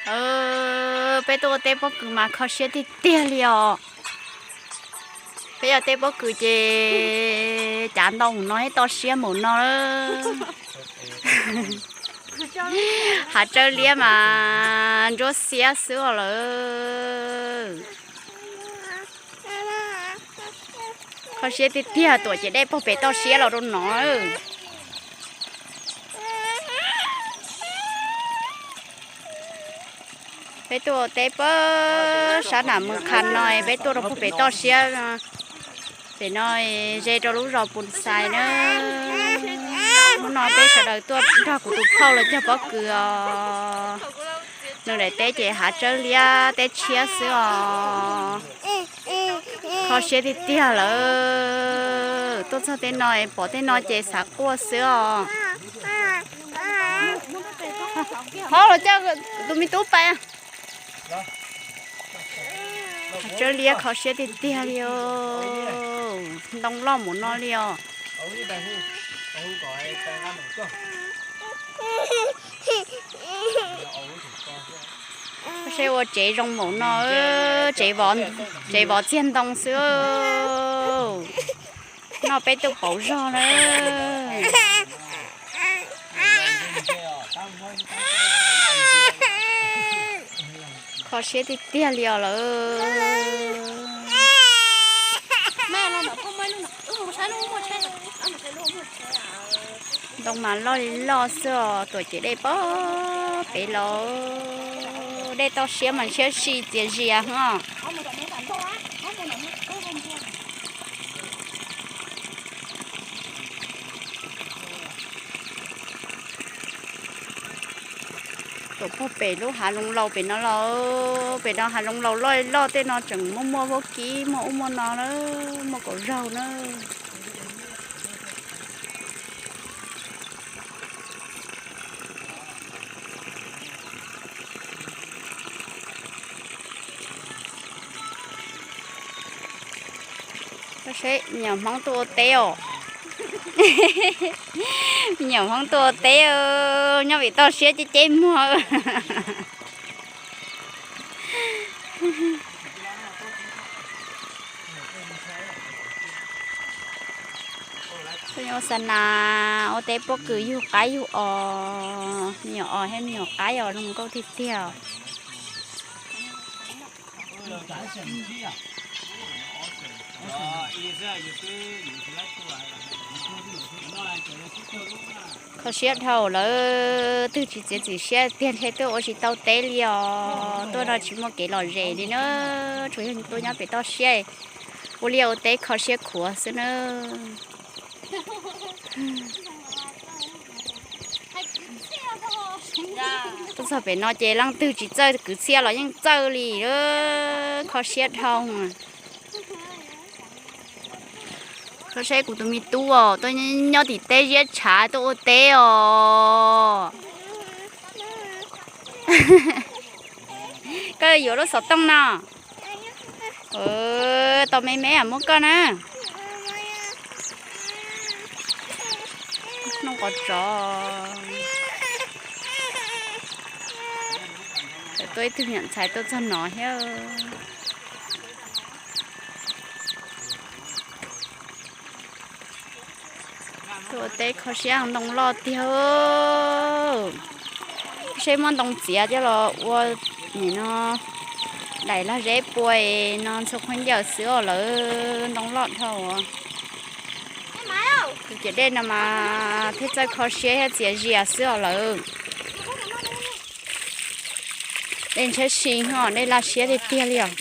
Peb tuaj ua teb pob kws mas kho siab tiag tiag li os. Peb ua teb pob kws ces cav ntoo mus no thiab toj siab mus no. Hav tsawb liab mas ntsuab xiab xwb os lawm. Kho siab tiag tiag, tuam ces dej pog pem toj siab los rau no. Peb tuaj teb pab sab nam mus kha no, peb tuaj rau pog pem toj siab. Pem no ze rau lub zos Pus Xais na. Hnub no peb sawv daws tuaj nrog kuv tus phauj los cog pob kws os. Nws daim teb ces hav tsawb liab teb tshiab xwb os. Kho siab tiag tiag lawm. Tuaj txog tej no pom tej no ces xav quaj xwb os. Ho los coj tus me tub pais. Hav tsawb liab kho siab tiag tiag li os. Ntoo loj mus no li os. Seb ua tsev zoo mus no, tsev vov txiag ntoo xwb. Noj peb tuaj pauv zog na. Kho siab tiag tiag li os lawm. Ntoo mas loj li loj xwb os, tuam ces dej pog pem los. Dej toj siab mas ntshiab si txias zias os. Tuam pog pem lub hav zoov laus pem no los, pem no hav zoov laus loj loj, tej no tseem muaj muaj vaub kib, muaj ub muaj no na, muaj kaum zaug na. Seb me nyuam Hmoob tuaj ua teb os. Me nyuam Hmoob tuaj ua teb, nyob pem toj siab ceb ceb muag. Tuaj nyob ua xa nas ua teb pob kws yug qaib yug os, me nyuam os thiab me nyuam qaib os zoo nkauj tiag tiag. Kho siab dhau lawm, twb tsis txiav txim siab tiag thiaj tuaj ua tsis tau teb li os. Tuaj no tsis muaj kev lom zem li na, tsuas yog tuaj nyob pem toj siab, ua liaj ua teb kho siab khuav xwb na. Tuaj txog pem no ces leej twg tsis txawj kwv txhiaj los yeej txawj li, kho siab dhau. Koj saib kuv tus me tub os, tuaj nyob tim teb ziab tshav tuaj ua teb os. Koj yuav lub xov tooj no. Tau me me muab koj na. Noj qov tsov. Tuaj ib tug me nyuam ntxhais tuaj txog no thiab. Tuaj ua teb kho siab ntoo loj tiag. Seb muab ntoo txiav coj los ua nim no daim lag zeb pua no ntxhua khaub ncaws xwb os lawm, ntoo loj dhau. Tus ciam dej no mas thiaj txawj kho siab thiab txias zias xwb os lawm. Dej ntshiab si ho dej laj siab tiag tiag li os.